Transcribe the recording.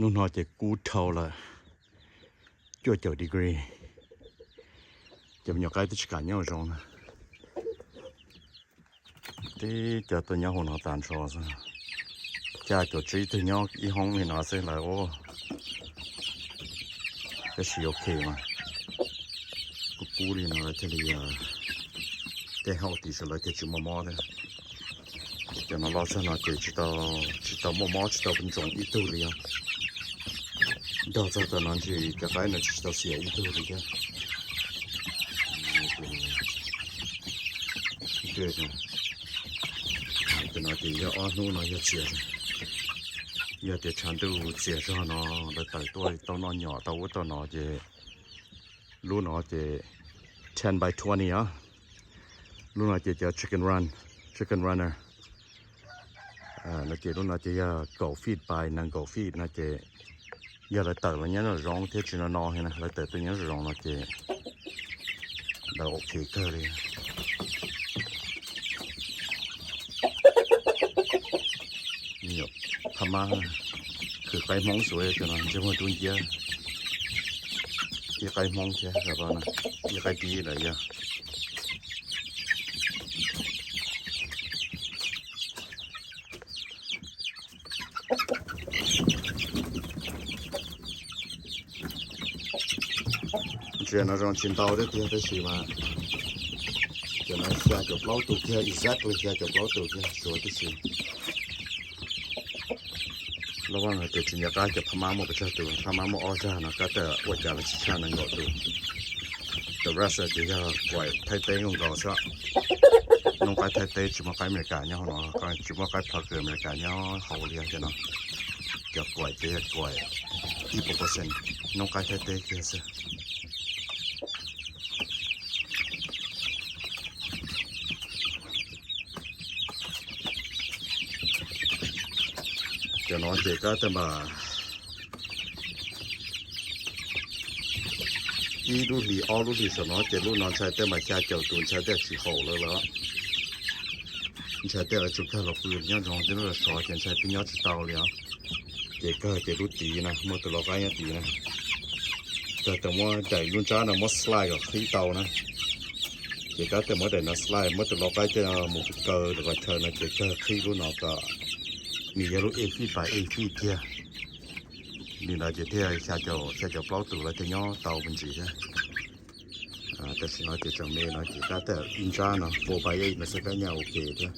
Hnub no ces kub dhau lawm, cuaj caum degree. Ces me nyuam qaib twb tsis kam nyob hauv zoov na. Tib co tuaj nyob hauv no tas nrho xwb. Xya caum tsib tug nyob ib hoob li no xwb lawv ua. Tab sis ok mas, kub kub li no lawv thiaj li, tej hauj tim sawv lawv thiaj tsis muaj mob thiab. Cov no los txog no ces tsis tau, tsis tau muaj mob tsis tau ntsoov ib tug li os. Nrog txog tam no ntshe cov qaib no tsis tau xiam ib tug li thiab. Tam no ces yog ob hnub no yog txias, yog tias tshav ntuj txias zog no lawv tawm tuaj tau noj nyom tau ub tau no ces lub no ces ten by twenty os. Lub no ces cov chicken run, chicken runner no ces lub no ces yog kaum feet by nees nkaum feet no ces yog lawv tawm los nyob nraum zoov thiab tsis no no na, lawv tawm tuaj nyob nraum zoov no ces lawv ok kawg li. Phab mab khwv qaib Hmoob xwb, cov no ntsej muag dub nciab, ib qaib Hmoob thiab, ib qaib dib lawm yog. Ntsia no zoo tsis ntau thiab tiag tab sis mas cov no xya caum plaub tus kiag, exactly xya caum plaub tus kiag suav tib si. Lub vaj no ces tsis nco qab cov phab mab muaj pes tsawg tus, phab mab muaj ob zag no, kab tawm ua cas los tsis tshaj nees nkaum tus. The rest ces yog kuaim Thaib teb nkaus nkaus xwb. Noob qaib Thaib teb, tsis muaj qaib Amelikas nyob hauv no, tsis muaj qaib plhov kws Amelikas nyob hauv li cov no. Cov kuaim ces yog kuaim ib puas percent noob qaib Thaib teb kiag xwb. Cov no ces kab tej npam ib lub hlis ob lub hlis saum no ces lub no ntshai tej npam xya caum tus ntshai tej tsis haum lawv lawm. Ntshai tej lawv tsuas kawg los pw nyob zoo, tej lub los sov ces ntshai peb nyob tsis tau li os. Ces kawg ces lub tid na muaj tus lau qaib nyob tid na, kawg tej muab daim lub ntsab no muab slide kom qhib tau na. Ces kab tej muab daim no slide muab tus lau qaib coj mus kaw rau qhov chaw no ces kawg qhib lub no kom nws yog lub eight feet by eight feet kiag. Li ntawd ces thiaj xya caum plaub tus lawv thiaj nyob tau me ntsis thiab. Tam sim no ces tseem me no ces kab tej ib ntsab no four by eight no xwb kab nyaj ok thiab.